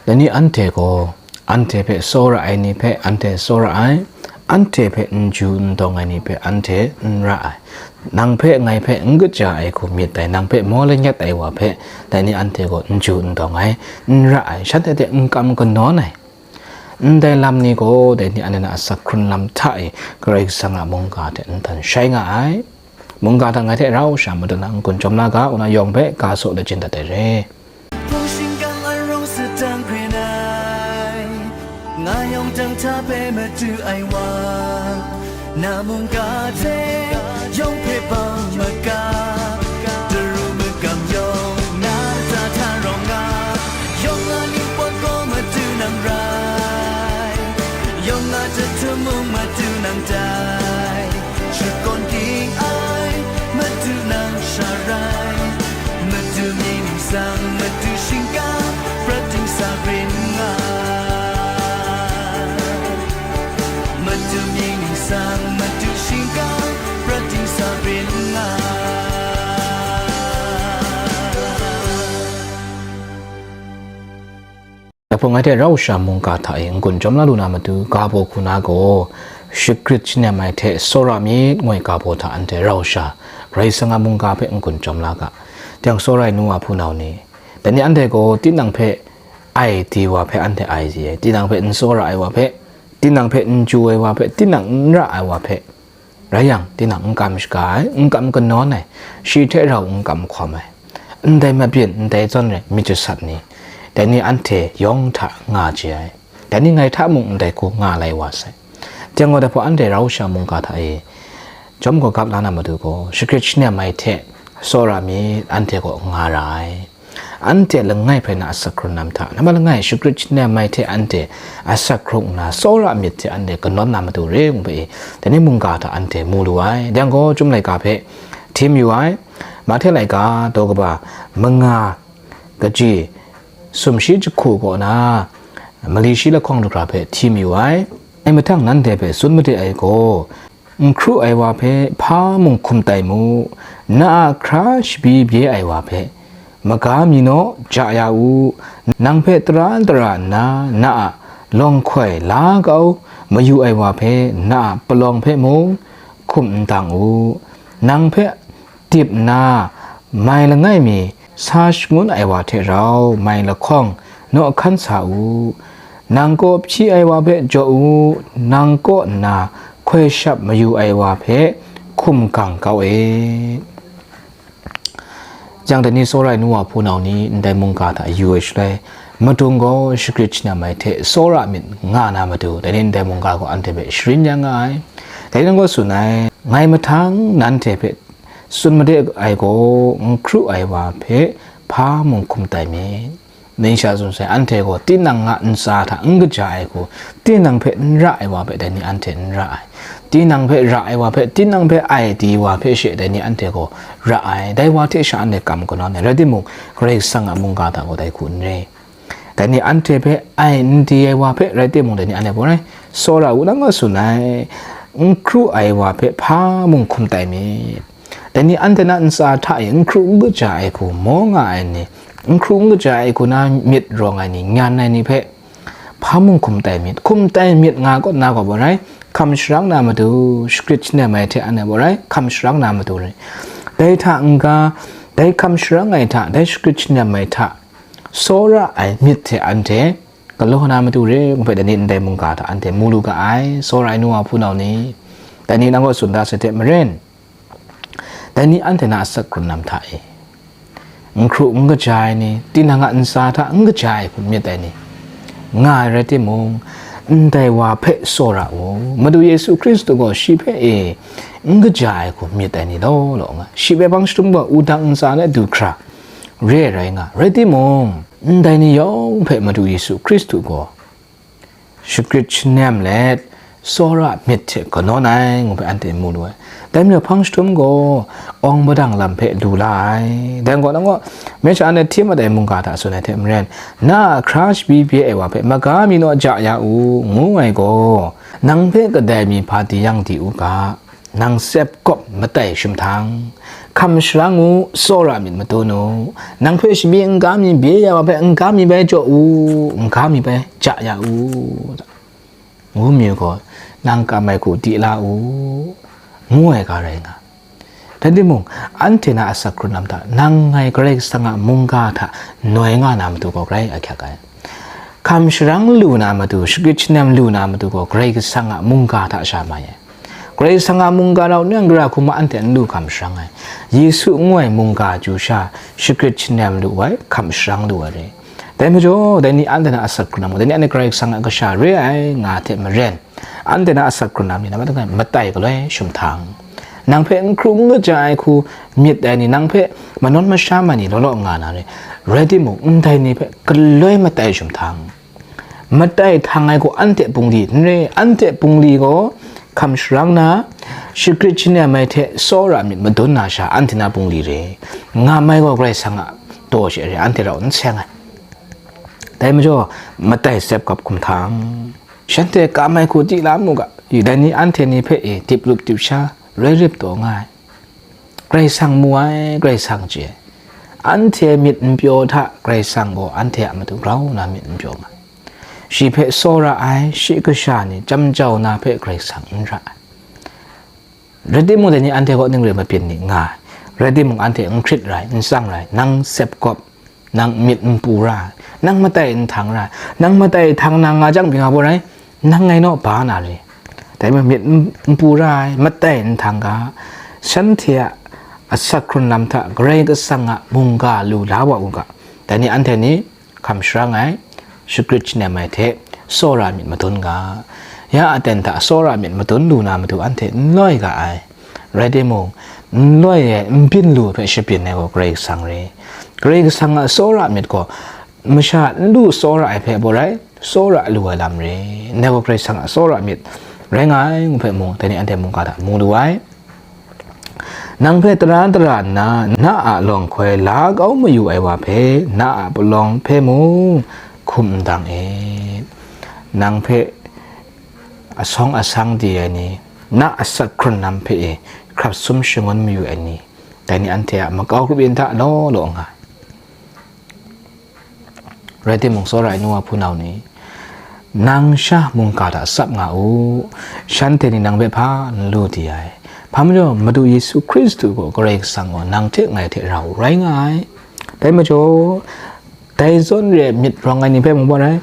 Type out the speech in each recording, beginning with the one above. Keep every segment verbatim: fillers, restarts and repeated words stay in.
Dai ni anhte gaw, anhte hpe tsawra ai ni hpe anhte tsawra ai, anhte hpe n ju n dawng ai ni hpe anhte n ra ai, nang hpe ngai hpe n kaja ai hku myit ai, nang hpe maw lanyat ai wa hpe, dai ni anhte gaw n ju n dawng ai, n ra ai, shanhte hte n kam kanawn ai. Ndai lam ni gaw, dai ni anhte na asak hkrun lam hta e Karai Kasang a mungga hte n htan shai nga ai. Mungga hta ngai hte rau sha madun na n-gun chyawm la ga, ngu na yawng hpe ga saw lachyum dat ai re. Hpung shingkang arawng sadang hkren ai, nga yawng dang hta hpe madu ai wa, na mungga hte yawng hpe bang maga, daru magam yawng na hta hta rawng nga, yawng nga ningpawt gaw madu nang rai, yawng nga jahtum mung madu nang dai. Shakawn ging ai, madu nang sha rai, madu mying ningsang, madu shingkang, prat dingsa rin nga. Madu mying ningsang, madu shingkang, prat dingsa rin nga. Dai hpung ngai hte rau sha mungga hta e n-gun chyawm la lu na matu, ga baw hku na gaw, shagrit shanem ai hte tsawra myit, ngu ai ga baw hta anhte rau sha Karai Kasang a mungga hpe n-gun chyawm la ga. Teng tsawra ai nu wa hpunau ni, dai ni anhte gaw tinang hpe ai di wa hpe anhte ai di ai, tinang hpe n tsawra ai wa hpe, tinang hpe n chyu ai wa hpe, tinang n ra ai wa hpe, rai yang, tinang n kam shaga ai, n kam kanawn ai, shi hte rau n kam hkawm ai, ndai mabyin, ndai zawn rai myit jasat ni, dai ni anhte yawng hta nga chye ai, dai ni ngai hta mung ndai hku nga lai wa sai. Teng gaw, dai hpawng anhte rau sha mungga hta e chyawm gaw gap la na matu gaw, shagrit shanem ai hte tsawra myit, anhte gaw nga ra ai. Anhte langai hpe na asak hkrun lam hta, nambat langai shagrit shanem ai hte anhte asak hkrung nna, tsawra myit hte anhte kanawn na matu re, ngu hpe e, dai ni mungga hta anhte mu lu ai. Dai gaw, Chyum laika hpe htim yu ai, Mahte laika daw kaba manga kaji sumshi jahku kaw na, mali shi lahkawng dagra hpe htim yu ai. Ngai mahtang nanhte hpe tsun made ai gaw, n hkru ai wa hpe hpa mung hkum tai mu, na a hkra shabi bye ai wa hpe, maga mi naw, ja ya u, nang hpe tara tara nna, na a lawng hkoi la kau mayu ai wa hpe, na a palawng hpe mung hkum n dang u, nang hpe dip nna, mai langai mi sa shangun ai wa hte rau mai lahkawng naw hkan sa u, nang kaw hpyi ai wa hpe jaw u, nang kaw nna hkoi shap mayu ai wa hpe hkum gang kau e. Yang dai ni tsawra ai nu wa hpunau ni ndai mungga hta yu ai shaloi, madung gaw shagrit shanem ai hte tsawra myit nga na matu, dai ni ndai mungga gaw anhte hpe sharin ya nga ai. Dai ni gaw tsun ai, ngai mahtang nanhte hpe tsun made ai gaw, n hkru ai wa hpe hpa mung hkum tai myit. Ning sha tsun sai, anhte gaw tinang a ntsa hta n kaja ai hku, tinang hpe n ra ai wa hpe dai ni anhte n ra ai. Tinang hpe ra ai wa hpe, tinang hpe ai di wa hpe she dai ni anhte gaw ra ai. Dai wa hte sha anhte kam kanawn ai. Rai timung, Karai Kasang a mungga hta gaw dai hku n re. Dai ni anhte hpe ai n di ai wa hpe rai timung, dai ni anhte gaw rai, tsawra u nang gaw tsun ai, n hkru ai wa hpe hpa mung hkum tai myit. Dai ni anhte na ntsa hta e n hkru n kaja ai hku maw nga ai ni, n hkru n kaja ai hku na myit rawng ai ni, nyan ai ni hpe hpa mung hkum tai myit, hkum tai myit nga kaw na gaw, bawrai hkam sharang na matu, shagrit shanem ai hte anhte bawrai hkam sharang na matu rai. Dai hta n-ga, dai hkam sharang ai hta, dai shagrit shanem ai hta, tsawra ai myit hte anhte galaw na matu re, ngu hpe dai ni ndai mungga hta anhte mu lu ga ai, tsawra ai nu wa hpunau ni. Dai ni nang gaw tsun da sai hte maren, dai ni anhte na asak hkrun lam hta e, n hkru n kaja ai ni, tinang a ntsa hta n kaja ai hku myit ai ni, nga ai rai timung, ndai wa hpe tsawra u. Madu Yesu Hkristu gaw shi hpe e n kaja ai hku myit ai ni law law nga, shi hpe hpang shadum gaw wudang ntsa let du hkra re ai rai nga. Rai timung, ndai ni yawng hpe Madu Yesu Hkristu gaw shagrit shanem let, tsawra myit hte kanawn ai, ngu hpe anhte mu lu ai. Dai majaw hpang shadum gaw, awng padang lam hpe lu la ai. Dai gaw, nang gaw, mesha anhte htim mat ai mungga hta tsun ai hte maren, na a hkra shabi bye ai wa hpe, maga mi naw ja ya u, ngu ai gaw, nang hpe kadai mi hpa di yang di u ga, nang tsep gawp matai shum htang, Hkam sharang u, tsawra myit madun u, nang hpe shabi n-ga mi bye ya wa hpe n-ga mi bai jaw u, n-ga mi bai ja ya u, ngu mi gaw, nang kam ai hku di la u, ngu ai ga rai nga. Rai timung, anhte na asak hkrun lam hta, nang ngai Karai Kasang a mungga hta noi nga na matu gaw grai ahkyak ai. Hkam sharang lu na matu, shagrit shanem lu na matu gaw Karai Kasang a mungga hta sha mai ai. Karai Kasang a mungga rau nang gara hku ma anhte n lu hkam sharang ai. Yesu ngu ai mungga chyu sha, shagrit shanem lu ai, hkam sharang lu ai re. Dai majaw, dai ni anhte na asak hkrun lam gaw, dai ni anhte Karai Kasang a kasha re ai, nga hte maren, anhte na asak hkrun lam ni, na matai galoi shum hta, nang hpe n hkru n kaja ai hku myit ai ni, nang hpe manawn masham ai ni law law nga na re, rai timung, ndai ni hpe galoi matai shum hta, matai htang ai gaw anhte bungli n re, anhte bungli gaw hkam sharang na, shagrit shanem ai hte tsawra myit madun na sha anhte na bungli re, nga mai gaw Karai Kasang a daw she re, anhte rau n seng ai. Dai majaw, matai tsep kap hkum hta, shanhte kam ai hku di la mu ga, dai ni anhte ni hpe e dip rup dip sha, rai rip taw nga ai. Karai Kasang mu ai, Karai Kasang chye ai. Anhte myit n pyaw hta Karai Kasang gaw anhte a matu grau na myit n pyaw nga ai. Shi hpe tsawra ai, shi kasha ni jam jau na hpe Karai Kasang n ra ai. Rai timung, dai ni anhte kaw ning rai mabyin ni nga ai. Rai timung, anhte n hkrit rai, n tsang rai, nang tsep kap, nang myit n pu ra ai, nang matai n htang ra ai, nang matai htang na nga jang, byin nga baw rai, nang ngai naw ba na re. Dai majaw myit n, n pu ra ai, matai n htang ga, shanhte a asak hkrun lam hta Karai Kasang a mungga lu la wa u ga, dai ni anhte ni hkam sharang ai, shagrit shanem ai hte tsawra myit madun ga, ya aten hta tsawra myit madun lu na matu anhte n loi ga ai. Rai timung, n loi ai, n byin lu ai hpe shabyin ai gaw Karai Kasang re. Karai Kasang a tsawra myit gaw masha n lu tsawra ai hpe baw rai, tsawra lu ai lam re. Ndai gaw Karai Kasang a tsawra myit rai nga ai ngu hpe mung, dai ni anhte mungga hta mu lu ai. Nang hpe tara tara nna, na a lawng hkoi la kau mayu ai wa hpe, na a palawng hpe mung hkum n dang e. Nang hpe asawng asang di ai ni, na asak hkrun lam hpe e hkrap sum shangun mayu ai ni, dai ni anhte a makau grup yin hta law law nga ai. Rai timung, tsawra ai nu wa hpunau ni, nang sha mungga hta tsap nga u, shanhte ni nang hpe hpa n lu di ai. Hpa majaw, Madu Yesu Hkristu gaw Karai Kasang gaw nang hte ngai hte rau rai nga ai. Dai majaw, dai zawn re myit rawng ai ni hpe mung baw rai,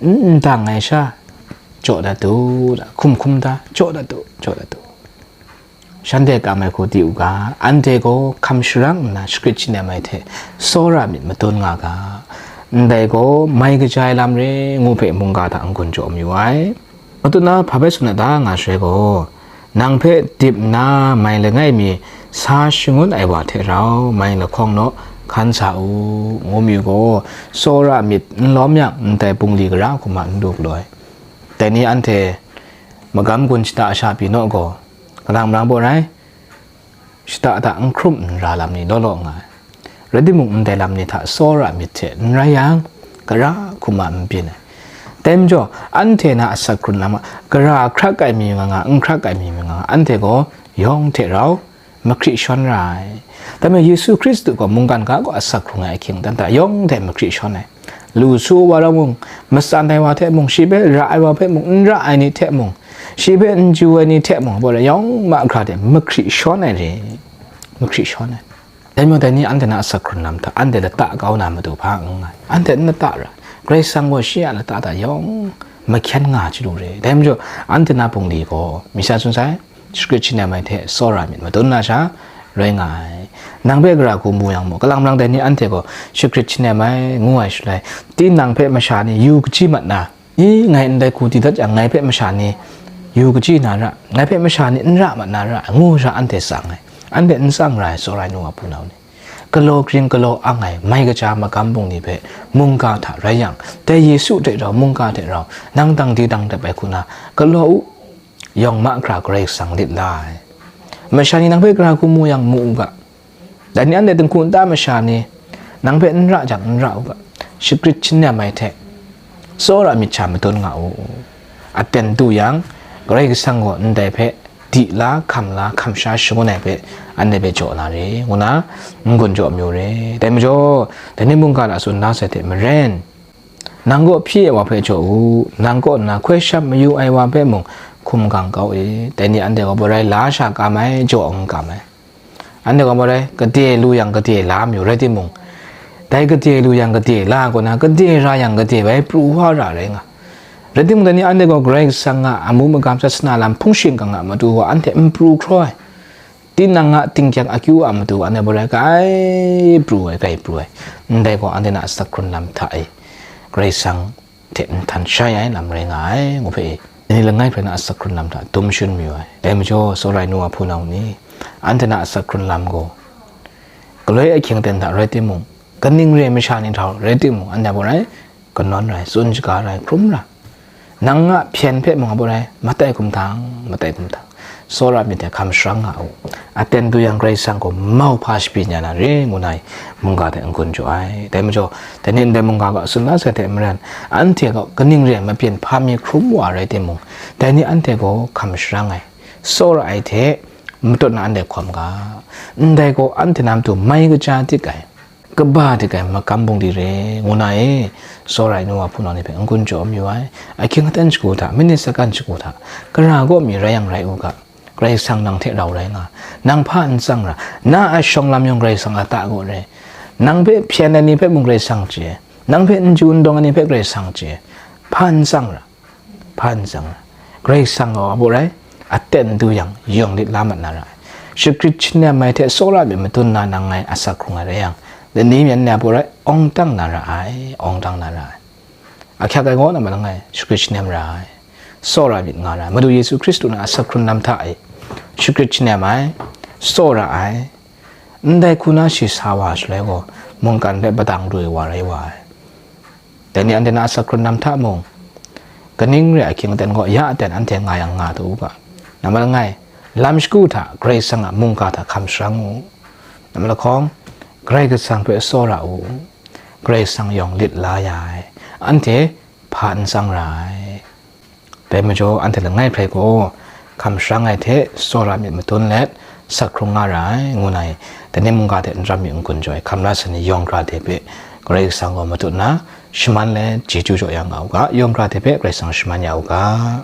n, n dang ai sha, jaw dat u, hkum hkum da, jaw dat u, jaw dat u. Shanhte kam ai hku di u ga, anhte gaw hkam sharang nna shagrit shanem ai hte tsawra myit madun nga ga, ndai gaw mai kaja ai lam re ngu hpe mungga hta n-gun jaw mayu ai. Matut na hpa bai tsun na ta nga shaloi gaw, nang hpe dip nna mai langai mi sa shangun ai wa hte rau mai lahkawng naw hkan sa u, ngu mayu gaw, tsawra myit n lawm yang, ndai bungli gara hku ma n lu galaw ai. Dai ni anhte magam gun shada sha pyi naw gaw, kalang marang baw rai, shada hta n hkrum n ra lam ni law law nga ai. Rai timung, ndai lam ni hta tsawra myit hte n rai yang, gara hku ma n byin ai. Dai majaw, anhte na asak hkrun lam a, gara hkrak ai mi nga nga, n hkrak ai mi nga nga, anhte gaw yawng hte rau mahkri shawn ra ai. Dai majaw, Yesu Hkristu gaw mungkan ga gaw asak hkrung ai ahkying dan hta yawng hte mahkri shawn ai. Lu su wa rau mung, matsan ai wa hte mung, shi hpe ra ai wa hpe mung, n ra ai ni hte mung, shi hpe n chyu ai ni hte mung, baw rai yawng mahkra hte mahkri shawn ai re, mahkri shawn ai. Dai majaw, dai ni anhte na asak hkrun lam hta, anhte lata kau na matu hpa n nngai, anhte n lata ra, Karai Kasang gaw shi a lata hta yawng mahkyen nga chyalu re. Dai majaw, anhte na bungli gaw, mi sha tsun sai, shagrit shanem ai hte tsawra myit madun na sha rai nga ai. Nang hpe gara hku mu yang mu, kalang marang dai ni anhte gaw shagrit shanem ai ngu ai shaloi, tinang hpe masha ni yu kaji mat na, i, ngai ndai hku di dat yang, ngai hpe masha ni yu kaji na ra, ngai hpe masha ni n ra mat na ra, ngu sha anhte tsang ai. Anhte n tsang ra ai, tsawra ai nu wa hpunau ni. Galaw kring galaw ang ai mai kaja magam bungli hpe mungga hta rai yang, dai Yesu hte rau mungga hte rau nang dang di dang dep ai hku na galaw u, yawng mahkra Karai Kasang lit la ai. Masha ni nang hpe gara hku mu yang mu u ga, dai ni anhte dinghku nta masha ni nang hpe n ra jang n ra u ga, shagrit shanem ai hte tsawra myit sha madun nga u. Aten du yang, Karai Kasang gaw ndai hpe di la, hkam la, hkam sha shangun ai hpe, anhte hpe jaw na re, ngu na n-gun jaw amyu re. Dai majaw, dai ni mungga hta tsun da sai hte maren, nang kaw hpyi ai wa hpe jaw u, nang kaw nna hkoi shap mayu ai wa hpe mung hkum gang kau e. Dai ni anhte gaw bawrai la sha kam ai, jaw n kam ai. Anhte gaw bawrai, gade lu yang gade la mayu rai timung, dai gade lu yang gade la kaw na, gade ra yang gade bai pru wa ra rai nga. Rai timung, dai ni anhte gaw Karai Kasang a amu magam sasana lam hpung shingkang a matu gaw anhte n pru hkraw ai. Tinang a tingkyang akyu a matu anhte bawrai kai pru ai, kai pru ai. Ndai gaw anhte na asak hkrun lam hta e Karai Kasang hte nhtan shai ai lam rai nga ai, ngu hpe e. Dai ni langai hpe na asak hkrun lam hta dum shin mayu ai. Dai majaw, tsawra ai nu a hpunau ni, anhte na asak hkrun lam gaw galoi ahkying aten hta rai timung, kaning re ai masha ni hta rai timung, anhte a bawrai, kanawn rai, tsun shaga rai, hkrum ra, nang a hpyen hpe mung a bawrai, matai hkum htang, matai hkum htang, tsawra myit hte hkam sharang nga u. Aten du yang Karai Kasang gaw mauhpa shabyin ya na re, ngu na i mungga hte n-gun jaw ai. Dai majaw, dai ni ndai mungga gaw tsun la sai hte maren, anhte gaw kaning re ai mapyin hpa mi hkrum wa rai timung, dai ni anhte gaw hkam sharang ai, tsawra ai hte matut na anhte hkawm ga, ndai gaw anhte na matu mai kaja dik ai, kaba dik ai makam bungli re, ngu na e, tsawra ai nu wa hpunau ni hpe n-gun jaw mayu ai. Ahkying aten shagu hta, minit sakan shagu hta, kara kaw mi rai yang rai u ga, Karai Kasang nang hte rau rai nga, nang hpa n tsang ra, na a shawng lam yawng Karai Kasang a ta gaw re, nang hpe hpyen ai ni hpe mung Karai Kasang chye, nang hpe n ju n dawng ai ni hpe Karai Kasang chye, hpa n tsang ra, hpa n tsang ra. Karai Kasang gaw a bawrai, aten du yang, yawng lit la mat na ra ai. Shagrit shanem ai hte tsawra myit madun na nang ngai asak hkrung ai rai yang, lani myen ni a bawrai, awng dang na ra ai, awng dang na ra ai. Ahkyak ai gaw na malang e, shagrit shanem ra ai, tsawra myit nga ra ai. Madu Yesu Hkristu na asak hkrun lam hta e, shagrit shanem ai, tsawra ai, ndai hku na shi sa wa shaloi gaw, mungkan hpe padang du ai wa rai wa ai. Dai ni anhte na asak hkrun lam hta mung, kaning re ai ahkying aten gaw ya aten anhte nga yang nga du u ga. Na malang e, lam shagu hta Karai Kasang a mungga hta hkam sharang u. Na malahkawng, Karai Kasang hpe tsawra u. Karai Kasang yawng lit la ya ai, anhte hpa n tsang ra ai. Dai majaw, anhte langai hpe gaw hkam sharang ai hte tsawra myit madun let, asak hkrung nga ra ai, ngu na i, dai ni mungga hte n ram mi n-gun jaw ai hkam la sa ni yawng hkra hte hpe Karai Kasang gaw matut nna, shaman let chyeju jaw ya nga u ga, yawng hkra hte hpe Karai Kasang shaman ya u ga.